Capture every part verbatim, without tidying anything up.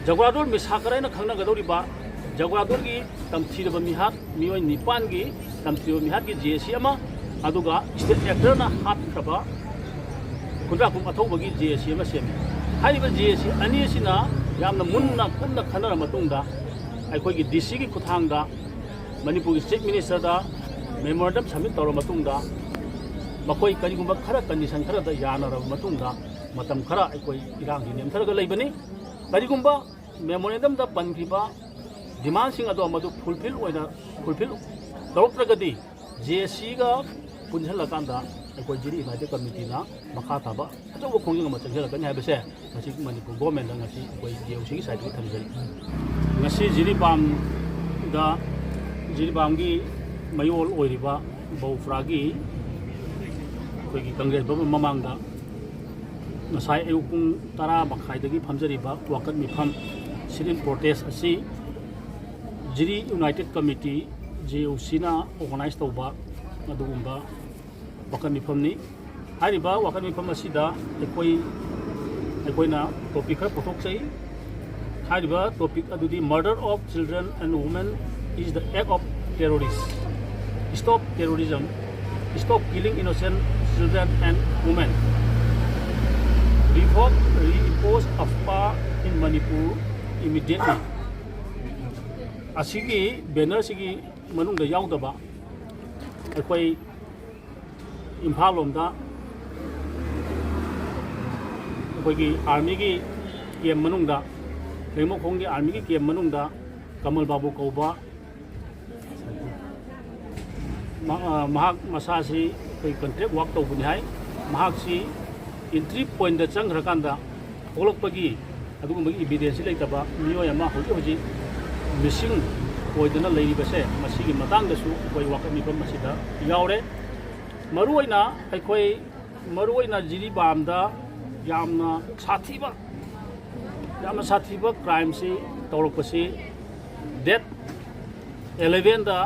ꯖꯒꯣꯔꯥꯗꯣꯔ ꯃꯤꯁꯥꯀꯔ ꯍꯥꯏꯅ ꯈꯪꯅꯒꯗꯧꯔꯤꯕ ꯖꯒꯣꯔꯥꯗꯣꯔꯒꯤ ꯇꯝꯊꯤꯔꯕ ꯃꯤꯍꯥꯠ, ꯃꯤꯑꯣꯏ ꯅꯤꯄꯥꯟꯒꯤ ꯇꯝꯊꯤꯔꯕ ꯃꯤꯍꯥꯠꯀꯤ J S C ꯑꯃ, ꯑꯗꯨꯒ ꯏꯁꯇꯦꯠ ꯑꯦꯛꯇꯔꯅ ꯍꯥꯠꯈ꯭ꯔꯕ ꯈꯨꯟꯗ꯭ꯔꯥꯛꯄꯝ ꯑꯊꯧꯕꯒꯤ ꯖꯦ ꯑꯦꯁ ꯁꯤ ꯑꯃ ꯁꯦꯝꯃꯤ꯫ ꯍꯥꯏꯔꯤꯕ ꯖꯦ ꯑꯦꯁ ꯁꯤ ꯑꯅꯤ ꯑꯁꯤꯅ ꯌꯥꯝꯅ ꯃꯨꯟꯅ ꯀꯨꯞꯅ ꯈꯟꯅꯔ ꯃꯇꯨꯡꯗ, ꯑꯩꯈꯣꯏꯒꯤ ꯗꯤ ꯁꯤꯒꯤ ꯈꯨꯠꯊꯥꯡꯗ ꯃꯅꯤꯄꯨꯔꯒꯤ ꯆꯤꯐ ꯃꯤꯅꯤꯁꯇꯔꯗ ꯃꯦꯃꯣꯔꯦꯟꯗꯝ ꯁꯕꯃꯤꯠ ꯇꯧꯔꯕ ꯃꯇꯨꯡꯗ, ꯃꯈꯣꯏ ꯀꯔꯤꯒꯨꯝꯕ ꯈꯔ, ꯀꯟꯗꯤꯁꯟ ꯈꯔꯗ ꯌꯥꯅꯔꯕ ꯃꯇꯨꯡꯗ, ꯃꯇꯝ ꯈꯔ ꯑꯩꯈꯣꯏ ꯏꯔꯥꯡꯁꯤ ꯅꯦꯝꯊꯔꯒ ꯂꯩꯕꯅꯤ꯫ ꯀꯔꯤꯒꯨꯝꯕ ꯃꯦꯃꯣꯔꯦꯟꯗꯝꯗ ꯄꯟꯈꯤꯕ ꯗꯤꯃꯥꯟꯁꯤꯡ ꯑꯗꯣ ꯃꯗꯨ ꯐꯨꯜꯐꯤꯜ ꯑꯣꯏꯅ, ꯐꯨꯜꯐꯤꯜ ꯇꯧꯔꯛꯇ꯭ꯔꯒꯗꯤ, ꯖꯦ ꯑꯦꯁ ꯁꯤꯒ ꯄꯨꯟꯁꯤꯜꯂꯀꯥꯟꯗ ꯑꯩꯈꯣꯏ ꯖꯤꯔꯤ ꯌꯨꯅꯥꯏꯇꯦꯠ ꯀꯃꯤꯇꯤꯅ ꯃꯈꯥ ꯇꯥꯕ ꯑꯆꯧꯕ ꯈꯣꯡꯖꯪ ꯑꯃ ꯆꯪꯁꯤꯜꯂꯛꯀꯅꯤ ꯍꯥꯏꯕꯁꯦ ꯉꯁꯤ ꯃꯅꯤꯄꯨꯔ ꯒꯣꯔꯃꯦꯟꯗ ꯉꯁꯤ ꯑꯩꯈꯣꯏ ꯖꯦ ꯑꯣ ꯁꯤꯒꯤ ꯁꯥꯏꯠꯇꯒꯤ ꯊꯝꯖꯔꯤ꯫ ꯉꯁꯤ ꯖꯤꯔꯤꯕꯥꯝꯗ, ꯖꯤꯔꯤꯕꯥꯝꯒꯤ ꯃꯌꯣꯜ ꯑꯣꯏꯔꯤꯕ ꯕꯧꯐ꯭ꯔꯥꯒꯤ ꯑꯩꯈꯣꯏꯒꯤ ꯀꯪꯒ꯭ꯔꯦꯁ ꯚꯕꯟ ꯃꯃꯥꯡꯗ ꯉꯁꯥꯏ ꯑꯌꯨꯛ ꯄꯨꯡ ꯇꯔꯥ ꯃꯈꯥꯏꯗꯒꯤ ꯐꯝꯖꯔꯤꯕ ꯋꯥꯀꯠ ꯃꯤꯐꯝ, ꯁꯤꯠ ꯏꯟ ꯄ꯭ꯔꯣꯇꯦꯁ ꯑꯁꯤ ꯖꯤꯔꯤ ꯌꯨꯅꯥꯏꯇꯦꯠ ꯀꯃꯤꯇꯤ, ꯖꯦ ꯑꯣ ꯁꯤꯅ ꯑꯣꯔꯒꯅꯥꯏꯖ ꯇꯧꯕ ꯑꯗꯨꯒꯨꯝꯕ ꯋꯥꯀꯠ ꯃꯤꯐꯝꯅꯤ꯫ ꯍꯥꯏꯔꯤꯕ ꯋꯥꯀꯠ ꯃꯤꯐꯝ ꯑꯁꯤꯗ ꯑꯩꯈꯣꯏ, ꯑꯩꯈꯣꯏꯅ ꯇꯣꯄꯤꯛ ꯈꯔ ꯄꯨꯊꯣꯛꯆꯩ꯫ ꯍꯥꯏꯔꯤꯕ ꯇꯣꯄꯤꯛ ꯑꯗꯨꯗꯤ Murder of children and women is the act of terrorist. Stop terrorism. Stop killing innocent children and women. Revoke, reimpose AFSPA in Manipur immediately. ꯑꯁꯤꯒꯤ ꯕꯦꯅꯔꯁꯤꯒꯤ ꯃꯅꯨꯡꯗ ꯌꯥꯎꯗꯕ ꯑꯩꯈꯣꯏ ꯏꯝꯐꯥꯜ ꯂꯣꯝꯗ ꯑꯩꯈꯣꯏꯒꯤ ꯑꯥꯔꯃꯤꯒꯤ ꯀꯦꯝ ꯃꯅꯨꯡꯗ, ꯂꯩꯃꯈꯣꯡꯒꯤ ꯑꯥꯔꯃꯤꯒꯤ ꯀꯦꯝ ꯃꯅꯨꯡꯗ ꯀꯃꯜ ꯕꯥꯕꯨ ꯀꯧꯕ ꯃꯍꯥꯛ ꯃꯁꯥꯁꯤ ꯑꯩꯈꯣꯏ ꯀꯟꯇ꯭ꯔꯦꯛ ꯋꯥꯛ ꯇꯧꯕꯅꯤ ꯍꯥꯏ꯫ ꯃꯍꯥꯛꯁꯤ ꯑꯦꯟꯇ꯭ꯔꯤ ꯄꯣꯏꯟꯗ ꯆꯪꯈ꯭ꯔꯀꯥꯟꯗ ꯊꯣꯛꯂꯛꯄꯒꯤ ꯑꯗꯨꯒꯨꯝꯕꯒꯤ ꯏꯕꯤꯗꯦꯟꯁꯁꯤ ꯂꯩꯇꯕ ꯃꯤꯑꯣꯏ ꯑꯃ ꯍꯧꯖꯤꯛ ꯍꯧꯖꯤꯛ ꯃꯤꯁꯤꯡ ꯑꯣꯏꯗꯅ ꯂꯩꯔꯤꯕꯁꯦ, ꯃꯁꯤꯒꯤ ꯃꯇꯥꯡꯗꯁꯨ ꯑꯩꯈꯣꯏ ꯋꯥꯀꯠ ꯃꯤꯐꯝ ꯑꯁꯤꯗ ꯌꯥꯎꯔꯦ꯫ ꯃꯔꯨꯑꯣꯏꯅ ꯑꯩꯈꯣꯏ, ꯃꯔꯨꯑꯣꯏꯅ ꯖꯤꯔꯤꯕꯥꯝꯗ ꯌꯥꯝꯅ ꯁꯥꯊꯤꯕ, ꯌꯥꯝꯅ ꯁꯥꯊꯤꯕ ꯀ꯭ꯔꯥꯏꯝꯁꯤ ꯇꯧꯔꯛꯄꯁꯤ ꯗꯦꯠ ꯑꯦꯂꯦꯚꯦꯟꯗ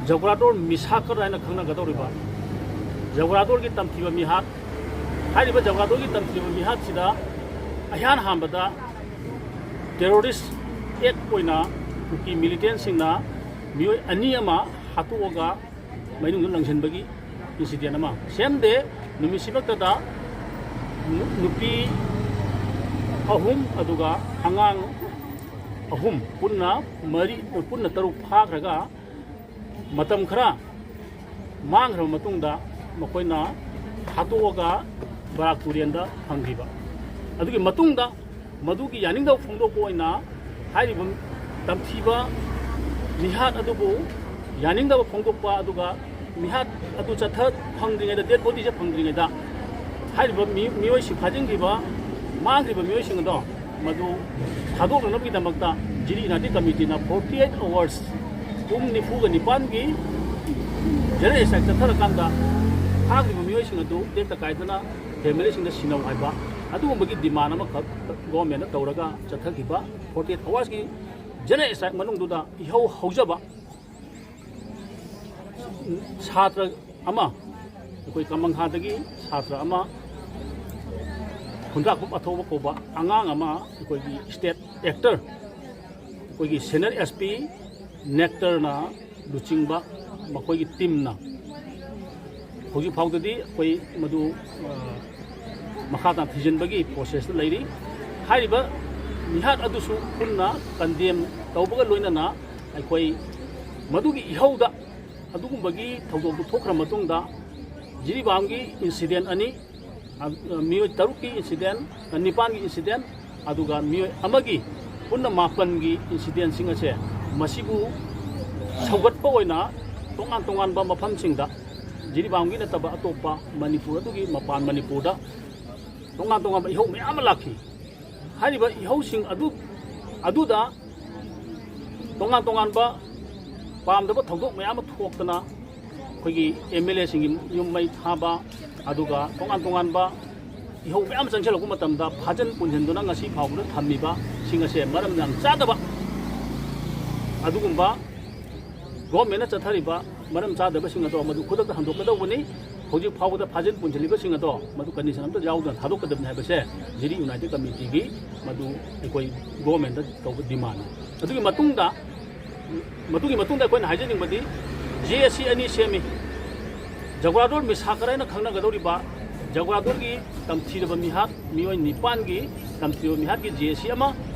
ꯖꯒꯣꯔꯥꯗꯣꯔ ꯃꯤꯁꯥꯀꯔ ꯍꯥꯏꯅ ꯈꯪꯅꯒꯗꯧꯔꯤꯕ ꯖꯒꯣꯔꯥꯗꯣꯔꯒꯤ ꯇꯝꯊꯤꯕ ꯃꯤꯍꯥꯠ, ꯍꯥꯏꯔꯤꯕ ꯖꯒꯣꯔꯥꯗꯣꯔꯒꯤ ꯇꯝꯊꯤꯕ ꯃꯤꯍꯥꯠꯁꯤꯗ ꯑꯍꯥꯟ ꯍꯥꯟꯕꯗ Terrorist act ꯑꯣꯏꯅ ꯀꯨꯀꯤ militantꯁꯤꯡꯅ ꯃꯤꯑꯣꯏ ꯑꯅꯤ ꯑꯃ ꯍꯥꯠꯇꯣꯛꯑꯒ ꯃꯩꯅꯨꯡꯗ ꯂꯪꯁꯤꯟꯕꯒꯤ incident ꯑꯃ꯫ Same day ꯅꯨꯃꯤꯠꯁꯤꯃꯛꯇꯗ ꯅꯨ-, ꯅꯨꯄꯤ ꯑꯍꯨꯝ ꯑꯗꯨꯒ ꯑꯉꯥꯡ ꯑꯍꯨꯝ, ꯄꯨꯟꯅ ꯃꯔꯤ, ꯄꯨꯟꯅ ꯇꯔꯨꯛ ꯐꯥꯈ꯭ꯔꯒ ꯃꯇꯝ ꯈꯔ ꯃꯥꯡꯈ꯭ꯔꯕ ꯃꯇꯨꯡꯗ ꯃꯈꯣꯏꯅ ꯍꯥꯠꯇꯣꯛꯑꯒ ꯕꯔꯥꯛ ꯇꯨꯔꯦꯟꯗ ꯐꯪꯈꯤꯕ꯫ ꯑꯗꯨꯒꯤ ꯃꯇꯨꯡꯗ ꯃꯗꯨꯒꯤ ꯌꯥꯅꯤꯡꯗꯕ ꯐꯣꯡꯗꯣꯛꯄ ꯑꯣꯏꯅ ꯍꯥꯏꯔꯤꯕ ꯇꯝꯊꯤꯕ ꯃꯤꯍꯥꯠ ꯑꯗꯨꯕꯨ ꯌꯥꯅꯤꯡꯗꯕ ꯐꯣꯡꯗꯣꯛꯄ, ꯑꯗꯨꯒ ꯃꯤꯍꯥꯠ ꯑꯗꯨ ꯆꯠꯊ ꯐꯪꯗ꯭ꯔꯤꯉꯩꯗ, dead bodyꯁꯦ ꯐꯪꯗ꯭ꯔꯤꯉꯩꯗ, ꯍꯥꯏꯔꯤꯕ ꯃꯤ-, ꯃꯤꯑꯣꯏꯁꯤꯡ, ꯐꯥꯖꯤꯟꯈ꯭ꯔꯤꯕ, ꯃꯥꯡꯈ꯭ꯔꯤꯕ ꯃꯤꯑꯣꯏꯁꯤꯡ ꯑꯗꯣ ꯃꯗꯨ ꯊꯥꯗꯣꯛꯅꯅꯕꯒꯤꯗꯃꯛꯇ ꯖꯤꯔꯤ United Committeeꯅ forty eight hours, ꯄꯨꯡ ꯅꯤꯐꯨꯒ ꯅꯤꯄꯥꯟꯒꯤ general strike ꯆꯠꯊꯔꯀꯥꯟꯗ ꯐꯥꯈ꯭ꯔꯤꯕ ꯃꯤꯑꯣꯏꯁꯤꯡ ꯑꯗꯨ ꯇꯦꯛꯇ ꯀꯥꯏꯗꯅ familyꯁꯤꯡꯗ ꯁꯤꯟꯅꯧ ꯍꯥꯏꯕ ꯑꯗꯨꯒꯨꯝꯕꯒꯤ demand ꯑꯃꯈꯛ governmentꯅ ꯇꯧꯔꯒ ꯆꯠꯊꯈꯤꯕ forty eight hoursꯀꯤ general strike ꯃꯅꯨꯡꯗꯨꯗ ꯏꯍꯧ ꯍꯧꯖꯕ ꯁꯥꯇ꯭ꯔ ꯑꯃ, ꯑꯩꯈꯣꯏ ꯀꯃꯪꯈꯥꯗꯒꯤ ꯁꯥꯇ꯭ꯔ ꯑꯃ, ꯈꯨꯟꯗ꯭ꯔꯥꯛꯄꯝ ꯑꯊꯧꯕ ꯀꯧꯕ ꯑꯉꯥꯡ ꯑꯃ, ꯑꯩꯈꯣꯏꯒꯤ state actor, ꯑꯩꯈꯣꯏꯒꯤ senior SP Nectorꯅ ꯂꯨꯆꯤꯡꯕ ꯃꯈꯣꯏꯒꯤ teamꯅ ꯍꯧꯖꯤꯛ ꯐꯥꯎꯗꯗꯤ ꯑꯩꯈꯣꯏ ꯃꯗꯨ, ꯑ, ꯃꯈꯥ ꯇꯥꯅ ꯊꯤꯖꯤꯟꯕꯒꯤ processꯇ ꯂꯩꯔꯤ꯫ ꯍꯥꯏꯔꯤꯕ ꯃꯤꯍꯥꯠ ꯑꯗꯨꯁꯨ ꯄꯨꯟꯅ condemn ꯇꯧꯕꯒ ꯂꯣꯏꯅꯅ ꯑꯩꯈꯣꯏ ꯃꯗꯨꯒꯤ ꯏꯍꯧꯗ ꯑꯗꯨꯒꯨꯝꯕꯒꯤ ꯊꯧꯗꯣꯛꯇꯨ ꯊꯣꯛꯈ꯭ꯔ ꯃꯇꯨꯡꯗ ꯖꯤꯔꯤꯕꯥꯝꯒꯤ incident ꯑꯅꯤ, ꯑ, ꯃꯤꯑꯣꯏ ꯇꯔꯨꯛꯀꯤ incident, ꯑ, ꯅꯤꯄꯥꯟꯒꯤ incident, ꯑꯗꯨꯒ ꯃꯤꯑꯣꯏ ꯑꯃꯒꯤ, ꯄꯨꯟꯅ ꯃꯥꯄꯟꯒꯤ incidentꯁꯤꯡ ꯑꯁꯦ ꯃꯁꯤꯕꯨ ꯁꯧꯒꯠꯄ ꯑꯣꯏꯅ ꯇꯣꯉꯥꯟ ꯇꯣꯉꯥꯟꯕ ꯃꯐꯝꯁꯤꯡꯗ, ꯖꯤꯔꯤꯕꯥꯝꯒꯤ ꯅꯠꯇꯕ ꯑꯇꯣꯞꯄ ꯃꯅꯤꯄꯨꯔ ꯑꯗꯨꯒꯤ ꯃꯄꯥꯟ ꯃꯅꯤꯄꯨꯔꯗ ꯇꯣꯉꯥꯟ ꯇꯣꯉꯥꯟꯕ ꯏꯍꯧ ꯃꯌꯥꯝ ꯑꯃ ꯂꯥꯛꯈꯤ꯫ ꯍꯥꯏꯔꯤꯕ ꯏꯍꯧꯁꯤꯡ ꯑꯗꯨ, ꯑꯗꯨꯗ ꯇꯣꯉꯥꯟ ꯇꯣꯉꯥꯟꯕ ꯄꯥꯝꯗꯕ ꯊꯧꯗꯣꯛ ꯃꯌꯥꯝ ꯑꯃ ꯊꯣꯛꯇꯅ ꯑꯩꯈꯣꯏꯒꯤ MLAꯁꯤꯡꯒꯤ ꯌꯨꯝ ꯃꯩ ꯊꯥꯕ, ꯑꯗꯨꯒ ꯇꯣꯉꯥꯟ ꯇꯣꯉꯥꯟꯕ ꯏꯍꯧ ꯃꯌꯥꯝ ꯆꯪꯁꯤꯜꯂꯛꯄ ꯃꯇꯝꯗ ꯐꯥꯖꯤꯟ ꯄꯨꯟꯁꯤꯟꯗꯨꯅ ꯉꯁꯤ ꯐꯥꯎꯕꯗ ꯊꯝꯃꯤꯕꯁꯤꯡ ꯑꯁꯦ ꯃꯔꯝ ꯌꯥꯝ ꯆꯥꯗꯕ ꯑꯗꯨꯒꯨꯝꯕ governmentꯅ ꯆꯠꯊꯔꯤꯕ ꯃꯔꯝ ꯆꯥꯗꯕꯁꯤꯡ ꯑꯗꯣ ꯃꯗꯨ ꯈꯨꯗꯛꯇ ꯍꯟꯗꯣꯛꯀꯗꯧꯕꯅꯤ꯫ ꯍꯧꯖꯤꯛ ꯐꯥꯎꯕꯗ ꯐꯥꯖꯤꯟ ꯄꯨꯟꯁꯤꯜꯂꯤꯕꯁꯤꯡ ꯑꯗꯣ ꯃꯗꯨ ꯀꯟꯗꯤꯁꯟ ꯑꯝꯇ ꯌꯥꯎꯗꯅ ꯊꯥꯗꯣꯛꯀꯗꯕꯅꯤ ꯍꯥꯏꯕꯁꯦ ꯖꯤꯔꯤ ꯌꯨꯅꯥꯏꯇꯦꯠ ꯀꯃꯤꯇꯤꯒꯤ ꯃꯗꯨ ꯑꯩꯈꯣꯏ ꯒꯣꯔꯃꯦꯟꯗ ꯇꯧꯕ ꯗꯤꯃꯥꯟꯅꯤ꯫ ꯑꯗꯨꯒꯤ ꯃꯇꯨꯡꯗ ꯃꯗꯨꯒꯤ ꯃꯇꯨꯡꯗ ꯑꯩꯈꯣꯏꯅ ꯍꯥꯏꯖꯅꯤꯡꯕꯗꯤ ꯖꯦ ꯑꯦ ꯁꯤ ꯑꯅꯤ ꯁꯦꯝꯃꯤ꯫ ꯖꯒꯣꯔꯥꯗꯣꯔ ꯃꯤꯁꯥꯀꯔ ꯍꯥꯏꯅ ꯈꯪꯅꯒꯗꯧꯔꯤꯕ ꯖꯒꯣꯔꯥꯗꯣꯔꯒꯤ ꯇꯝꯊꯤꯔꯕ ꯃꯤꯍꯥꯠ, ꯃꯤꯑꯣꯏ ꯅꯤꯄꯥꯟꯒꯤ ꯇꯝꯊꯤꯔꯕ ꯃꯤꯍꯥꯠꯀꯤ ꯖꯦ ꯑꯦ ꯁꯤ ꯑꯃ,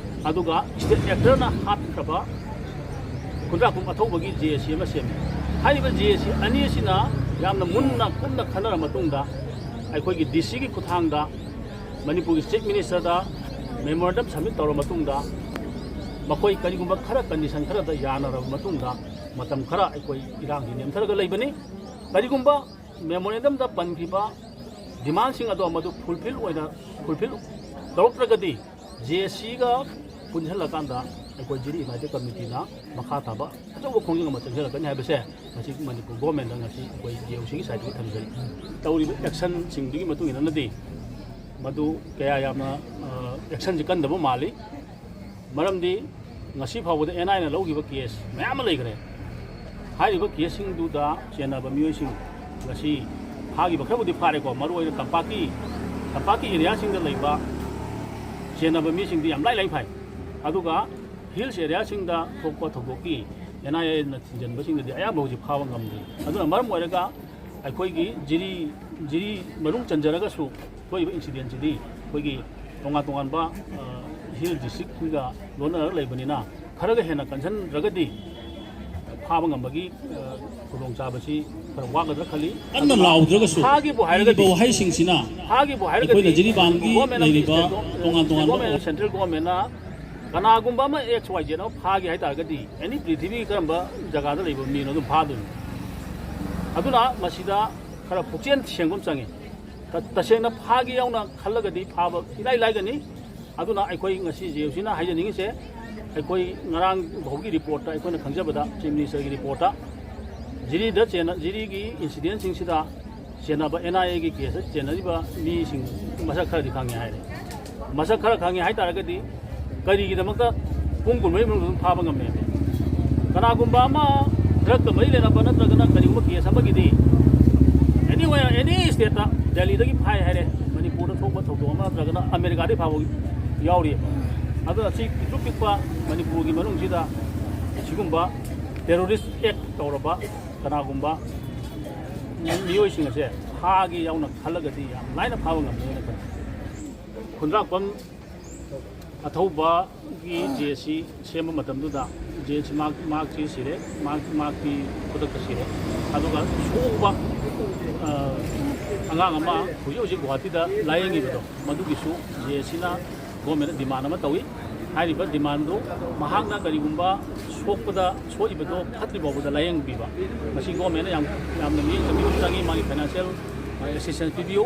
ꯑꯗꯨꯒ ꯁ꯭ꯇꯦꯠ ꯑꯦꯛꯇꯔꯅ ꯍꯥꯠꯈ꯭ꯔꯕ ꯈꯨꯟꯗ꯭ꯔꯥꯛꯄꯝ ꯑꯊꯧꯕꯒꯤ ꯖꯦ ꯑꯦ ꯁꯤ ꯑꯃ ꯁꯦꯝꯃꯤ꯫ ꯍꯥꯏꯔꯤꯕ ꯖꯦ ꯑꯦ ꯁꯤ ꯑꯅꯤ ꯑꯁꯤꯅ ꯌꯥꯝꯅ ꯃꯨꯟꯅ ꯀꯨꯞꯅ ꯈꯟꯅꯔ ꯃꯇꯨꯡꯗ ꯑꯩꯈꯣꯏꯒꯤ ꯗꯤ ꯁꯤꯒꯤ ꯈꯨꯠꯊꯥꯡꯗ ꯃꯅꯤꯄꯨꯔꯒꯤ ꯆꯤꯐ ꯃꯤꯅꯤꯁꯇꯔꯗ ꯃꯦꯃꯣꯔꯦꯟꯗꯝ ꯁꯕꯃꯤꯠ ꯇꯧꯔꯕ ꯃꯇꯨꯡꯗ ꯃꯈꯣꯏ ꯀꯔꯤꯒꯨꯝꯕ ꯈꯔ ꯀꯟꯗꯤꯁꯟ ꯈꯔꯗ ꯌꯥꯅꯔꯕ ꯃꯇꯨꯡꯗ ꯃꯇꯝ ꯈꯔ ꯑꯩꯈꯣꯏ ꯏꯔꯥꯡꯁꯤ ꯅꯦꯝꯊꯔꯒ ꯂꯩꯕꯅꯤ꯫ ꯀꯔꯤꯒꯨꯝꯕ ꯃꯦꯃꯣꯔꯦꯟꯗꯝꯗ ꯄꯟꯈꯤꯕ ꯗꯤꯃꯥꯟꯁꯤꯡ ꯑꯗꯣ ꯃꯗꯨ ꯐꯨꯜꯐꯤꯜ ꯑꯣꯏꯅ ꯐꯨꯜꯐꯤꯜ ꯇꯧꯔꯛꯇ꯭ꯔꯒꯗꯤ ꯖꯦ ꯑꯦ ꯁꯤꯒ ꯄꯨꯟꯁꯤꯜꯂꯀꯥꯟꯗ ꯑꯩꯈꯣꯏ ꯖꯤꯔꯤ ꯌꯨꯅꯥꯏꯇꯦꯠ ꯀꯃꯤꯇꯤꯅ ꯃꯈꯥ ꯇꯥꯕ ꯑꯆꯧꯕ ꯈꯣꯡꯖꯪ ꯑꯃ ꯆꯪꯁꯤꯜꯂꯛꯀꯅꯤ ꯍꯥꯏꯕꯁꯦ ꯉꯁꯤ ꯃꯅꯤꯄꯨꯔ ꯒꯣꯔꯃꯦꯟꯗ ꯉꯁꯤ ꯑꯩꯈꯣꯏ ꯖꯤ ꯑꯣ ꯁꯤꯒꯤ ꯁꯥꯏꯠꯇꯒꯤ ꯊꯝꯖꯔꯤ꯫ ꯇꯧꯔꯤꯕ ꯑꯦꯛꯁꯟꯁꯤꯡꯗꯨꯒꯤ ꯃꯇꯨꯡ ꯏꯟꯅꯗꯤ ꯃꯗꯨ ꯀꯌꯥ ꯌꯥꯝꯅ, ꯑ, ꯑꯦꯛꯁꯟꯁꯤ ꯀꯟꯗꯕ ꯃꯥꯜꯂꯤ꯫ ꯃꯔꯝꯗꯤ ꯉꯁꯤ ꯐꯥꯎꯕꯗ ꯑꯦꯟ ꯑꯥꯏꯅ ꯂꯧꯈꯤꯕ ꯀꯦꯁ ꯃꯌꯥꯝ ꯑꯃ ꯂꯩꯈ꯭ꯔꯦ꯫ ꯍꯥꯏꯔꯤꯕ ꯀꯦꯁꯁꯤꯡꯗꯨꯗ ꯆꯦꯟꯅꯕ ꯃꯤꯑꯣꯏꯁꯤꯡ ꯉꯁꯤ ꯐꯥꯈꯤꯕ ꯈꯔꯕꯨꯗꯤ ꯐꯥꯔꯦꯀꯣ, ꯃꯔꯨꯑꯣꯏꯅ ꯇꯝꯄꯥꯛꯀꯤ, ꯇꯝꯄꯥꯛꯀꯤ ꯑꯦꯔꯤꯌꯥꯁꯤꯡꯗ ꯂꯩꯕ ꯆꯦꯟꯅꯕ ꯃꯤꯁꯤꯡꯗꯤ ꯌꯥꯝ ꯂꯥꯏ ꯂꯥꯏ ꯐꯥꯏ꯫ ꯑꯗꯨꯒ ꯍꯤꯜꯁ ꯑꯦꯔꯤꯌꯥꯁꯤꯡꯗ ꯊꯣꯛꯄ ꯊꯧꯗꯣꯛꯀꯤ ꯑꯦꯟ ꯑꯥꯏ ꯑꯦꯅ ꯊꯤꯡꯖꯤꯟꯕꯁꯤꯡꯗꯗꯤ ꯑꯌꯥꯝꯕ ꯍꯧꯖꯤꯛ ꯐꯥꯕ ꯉꯝꯗ꯭ꯔꯤ꯫ ꯑꯗꯨꯅ ꯃꯔꯝ ꯑꯣꯏꯔꯒ ꯑꯩꯈꯣꯏꯒꯤ ꯖꯤꯔꯤ, ꯖꯤꯔꯤ ꯃꯅꯨꯡ ꯆꯟꯖꯔꯒꯁꯨ ꯊꯣꯛꯏꯕ ꯏꯟꯁꯤꯗꯦꯟꯁꯤꯗꯤ ꯑꯩꯈꯣꯏꯒꯤ ꯇꯣꯉꯥꯟ ꯇꯣꯉꯥꯟꯕ, ꯑ, ꯍꯤꯜ ꯗꯤꯁꯇ꯭ꯔꯤꯛꯁꯤꯡꯒ ꯂꯣꯟꯅꯔꯒ ꯂꯩꯕꯅꯤꯅ ꯈꯔꯒ ꯍꯦꯟꯅ ꯀꯟꯁꯤꯟꯗ꯭ꯔꯒꯗꯤ ꯐꯥꯕ ꯉꯝꯕꯒꯤ, ꯑ, ꯈꯨꯗꯣꯡꯆꯥꯕꯁꯤ ꯈꯔ ꯋꯥꯒꯗ꯭ꯔꯥ ꯈꯜꯂꯤ꯫ ꯀꯟꯅ ꯂꯥꯎꯗ꯭ꯔꯒꯁꯨ ꯐꯥꯒꯦꯕꯨ ꯍꯥꯏꯔꯒꯗꯤ, ꯏꯔꯤꯕ ꯋꯥꯍꯩꯁꯤꯡꯁꯤꯅ ꯍꯥꯒꯤꯕꯨ ꯍꯥꯏꯔꯒꯗꯤ ꯑꯩꯈꯣꯏꯅ ꯖꯤꯔꯤꯕꯥꯝꯒꯤ ꯒꯣꯔꯃꯦꯟ ꯑꯃꯗꯤ ꯂꯩꯔꯤꯕ ꯁꯦꯟꯇ꯭ꯔꯦꯜ ꯒꯣ-, ꯇꯣꯉꯥꯟ ꯇꯣꯉꯥꯟꯕ ꯒꯣꯔꯃꯦꯟ, ꯁꯦꯟꯇ꯭ꯔꯦꯜ ꯒꯣꯔꯃꯦꯟꯅ ꯀꯅꯥꯒꯨꯝꯕ ꯑꯃ ꯑꯦꯛꯁ ꯋꯥꯏ ꯖꯦꯠ ꯑꯃ ꯐꯥꯒꯦ ꯍꯥꯏ ꯇꯥꯔꯒꯗꯤ ꯑꯦꯅꯤ ꯄ꯭ꯔꯤꯊꯤꯕꯤꯒꯤ ꯀꯔꯝꯕ ꯖꯒꯥꯗ ꯂꯩꯕ ꯃꯤꯅꯣ ꯑꯗꯨꯝ ꯐꯥꯗꯣꯏꯅꯤ꯫ ꯑꯗꯨꯅ ꯃꯁꯤꯗ ꯈꯔ ꯄꯨꯛꯆꯦꯜ ꯁꯦꯡꯕ ꯑꯃ ꯆꯪꯉꯤ꯫ ꯇ-, ꯇꯁꯦꯡꯅ ꯐꯥꯒꯦ ꯌꯥꯎꯅ ꯈꯜꯂꯒꯗꯤ ꯐꯥꯕ ꯏꯂꯥꯏ ꯂꯥꯏꯒꯅꯤ꯫ ꯑꯗꯨꯅ ꯑꯩꯈꯣꯏ ꯉꯁꯤ ꯖꯦ ꯑꯣ ꯁꯤꯅ ꯍꯥꯏꯖꯅꯤꯡꯉꯤꯁꯦ, ꯑꯩꯈꯣꯏ ꯉꯔꯥꯡ ꯐꯥꯎꯒꯤ ꯔꯤꯄꯣꯔꯠꯇ ꯑꯩꯈꯣꯏꯅ ꯈꯪꯖꯕꯗ, ꯆꯤꯐ ꯃꯤꯅꯤꯁꯇꯔꯒꯤ ꯔꯤꯄꯣꯔꯠꯇ ꯖꯤꯔꯤꯗ ꯆꯦꯟꯅ-, ꯖꯤꯔꯤꯒꯤ ꯏꯟꯁꯤꯗꯦꯟꯁꯤꯡꯁꯤꯗ ꯆꯦꯟꯅꯕ, ꯑꯦꯟ ꯑꯥꯏ ꯑꯦꯒꯤ ꯀꯦꯁꯇ ꯆꯦꯟꯅꯔꯤꯕ ꯃꯤꯁꯤꯡ ꯃꯁꯛ ꯈꯔꯗꯤ ꯈꯪꯉꯦ ꯍꯥꯏꯔꯦ꯫ ꯃꯁꯛ ꯈꯔ ꯈꯪꯉꯦ ꯍꯥꯏ ꯇꯥꯔꯒꯗꯤ ꯀꯔꯤꯒꯤꯗꯃꯛꯇ ꯄꯨꯡ ꯀꯨꯟꯃꯔꯤ ꯃꯅꯨꯡꯗ ꯑꯗꯨꯝ ꯐꯥꯕ ꯉꯝꯃꯦ? ꯀꯅꯥꯒꯨꯝꯕ ꯑꯃ ꯗ꯭ꯔꯒꯀ ꯃꯔꯤ ꯂꯩꯅꯕ ꯅꯠꯇ꯭ꯔꯒꯅ ꯀꯔꯤꯒꯨꯝꯕ ꯀꯦꯁ ꯑꯃꯒꯤꯗꯤ ꯑꯦꯅꯤ ꯑꯦꯅꯤ ꯁ꯭ꯇꯦꯠꯇ ꯗꯦꯜꯂꯤꯗꯒꯤ ꯐꯥꯏ ꯍꯥꯏꯔꯦ, ꯃꯅꯤꯄꯨꯔꯗ ꯊꯣꯛꯄ ꯊꯧꯗꯣꯛ ꯑꯃ ꯅꯠꯇ꯭ꯔꯒꯅ ꯑꯃꯦꯔꯤꯀꯥꯗꯒꯤ ꯐꯥꯕ ꯌꯥꯎꯔꯤ꯫ ꯑꯗꯨꯅ ꯁꯤ ꯄꯤꯛꯇ꯭ꯔꯨ ꯄꯤꯛꯄ ꯃꯅꯤꯄꯨꯔꯒꯤ ꯃꯅꯨꯡꯁꯤꯗ ꯁꯤꯒꯨꯝꯕ ꯇꯦꯔꯣꯔꯤꯁ ꯑꯦꯛ ꯇꯧꯔꯕ ꯀꯅꯥꯒꯨꯝꯕ ꯃꯤꯑꯣꯏꯁꯤꯡ ꯑꯁꯦ ꯐꯥꯒꯦ ꯌꯥꯎꯅ ꯈꯜꯂꯒꯗꯤ ꯌꯥꯝ ꯂꯥꯏꯅ ꯐꯥꯕ ꯉꯝꯅꯦꯅ ꯈꯜꯂꯤ꯫ ꯈꯨꯟꯗ꯭ꯔꯥꯛꯄꯝ ꯑꯊꯧꯕꯒꯤ ꯖꯦ ꯁꯤ ꯁꯦꯝꯕ ꯃꯇꯝꯗꯨꯗ ꯖꯦ ꯁꯤ ꯃꯍꯥꯛ, ꯃꯍꯥꯛꯁꯤ ꯁꯤꯔꯦ, ꯃꯍꯥꯛ, ꯃꯍꯥꯛꯇꯤ ꯈꯨꯗꯛꯇ ꯁꯤꯔꯦ꯫ ꯑꯗꯨꯒ ꯁꯣꯛꯎꯕ, ꯑ, ꯑꯉꯥꯡ ꯑꯃ ꯍꯧꯖꯤꯛ ꯍꯧꯖꯤꯛ ꯒꯨꯍꯥꯇꯤꯗ ꯂꯥꯌꯦꯡꯉꯤꯕꯗꯣ, ꯃꯗꯨꯒꯤꯁꯨ ꯖꯦ ꯁꯤꯅ ꯒꯣꯔꯃꯦꯟꯗ ꯗꯤꯃꯥꯟ ꯑꯃ ꯇꯧꯏ꯫ ꯍꯥꯏꯔꯤꯕ ꯗꯤꯃꯥꯟꯗꯨ ꯃꯍꯥꯛꯅ ꯀꯔꯤꯒꯨꯝꯕ ꯁꯣꯛꯄꯗ, ꯁꯣꯛꯏꯕꯗꯣ ꯐꯠꯇ꯭ꯔꯤ ꯐꯥꯎꯕꯗ ꯂꯥꯌꯦꯡꯕꯤꯕ, ꯃꯁꯤ ꯒꯣꯔꯃꯦꯟꯅ ꯌꯥꯝ, ꯌꯥꯝꯅ ꯃꯤꯠꯌꯦꯡ ꯆꯪꯕꯤꯕ ꯆꯪꯏ, ꯃꯥꯒꯤ ꯐꯥꯏꯅꯥꯟꯁꯤꯌꯦꯜ ꯑꯦꯁꯤꯁꯇꯦꯟꯁ ꯄꯤꯕꯤꯌꯨ꯫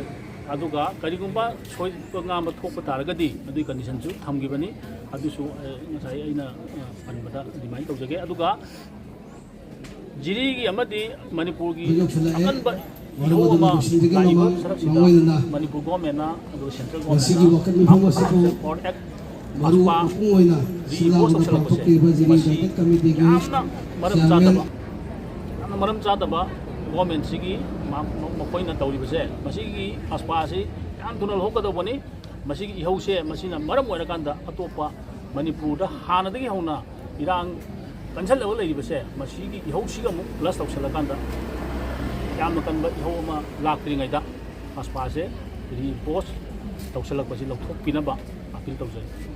ꯑꯗꯨꯒ ꯀꯔꯤꯒꯨꯝꯕ ꯁꯣꯏꯕ ꯉꯥꯝꯕ ꯊꯣꯛꯄ ꯇꯥꯔꯒꯗꯤ ꯃꯗꯨꯒꯤ ꯀꯟꯗꯤꯁꯟꯁꯨ ꯊꯝꯈꯤꯕꯅꯤ꯫ ꯑꯗꯨꯁꯨ, ꯑ, ꯉꯁꯥꯏ ꯑꯩꯅ, ꯑ, ꯄꯟꯕꯗ ꯑꯗꯨꯃꯥꯏꯅ ꯇꯧꯖꯒꯦ꯫ ꯑꯗꯨꯒ ꯖꯤꯔꯤꯒꯤ ꯑꯃꯗꯤ ꯃꯅꯤꯄꯨꯔꯒꯤ ꯑꯀꯟꯕ ꯏꯍꯧ ꯑꯃ ꯂꯥꯛꯏꯕ ꯁꯔꯛꯁꯤꯗ ꯃꯅꯤꯄꯨꯔ ꯒꯣꯔꯃꯦꯟꯅ ꯑꯗꯨꯒ ꯁꯦꯟꯇ꯭ꯔꯦꯜ ꯒꯣꯔꯃꯦꯟꯅ ꯄꯥꯋꯔ ꯑꯦꯛ ꯃꯔꯨ ꯃꯄꯨꯡ ꯑꯣꯏꯅ ꯁꯤꯜ ꯂꯥꯡꯗꯨꯅ ꯄꯥꯡꯊꯣꯛꯈꯤꯕ ꯖꯤꯔꯤ ꯃꯁꯤ ꯗꯥꯏꯕꯦꯠ ꯀꯃꯤꯇꯤꯒꯤ ꯌꯥꯝꯅ ꯃꯔꯝ ꯆꯥꯗꯕ, ꯌꯥꯝꯅ ꯃꯔꯝ ꯆꯥꯗꯕ ꯒꯣꯔꯃꯦꯟꯁꯤꯒꯤ ꯃ-, ꯃ-, ꯃꯈꯣꯏꯅ ꯇꯧꯔꯤꯕꯁꯦ, ꯃꯁꯤꯒꯤ ꯄꯥꯁꯄꯥꯁꯤ ꯌꯥꯝ ꯊꯨꯅ ꯂꯧꯊꯣꯛꯀꯗꯧꯕꯅꯤ꯫ ꯃꯁꯤꯒꯤ ꯏꯍꯧꯁꯦ, ꯃꯁꯤꯅ ꯃꯔꯝ ꯑꯣꯏꯔꯀꯥꯟꯗ ꯑꯇꯣꯞꯄ ꯃꯅꯤꯄꯨꯔꯗ ꯍꯥꯟꯅꯗꯒꯤ ꯍꯧꯅ ꯏꯔꯥꯡ ꯀꯟꯁꯤꯜꯂꯒ ꯂꯩꯔꯤꯕꯁꯦ, ꯃꯁꯤꯒꯤ ꯏꯍꯧꯁꯤꯒ ꯑꯃꯨꯛ ꯄ꯭ꯂꯁ ꯇꯧꯁꯤꯜꯂꯀꯥꯟꯗ ꯌꯥꯝꯅ ꯀꯟꯕ ꯏꯍꯧ ꯑꯃ ꯂꯥꯛꯇ꯭ꯔꯤꯉꯩꯗ ꯄꯥꯁꯄꯥꯁꯦ ꯔꯤꯄꯣꯁ ꯇꯧꯁꯤꯜꯂꯛꯄꯁꯤ ꯂꯧꯊꯣꯛꯄꯤꯅꯕ ꯑꯄꯤꯜ ꯇꯧꯖꯔꯤ꯫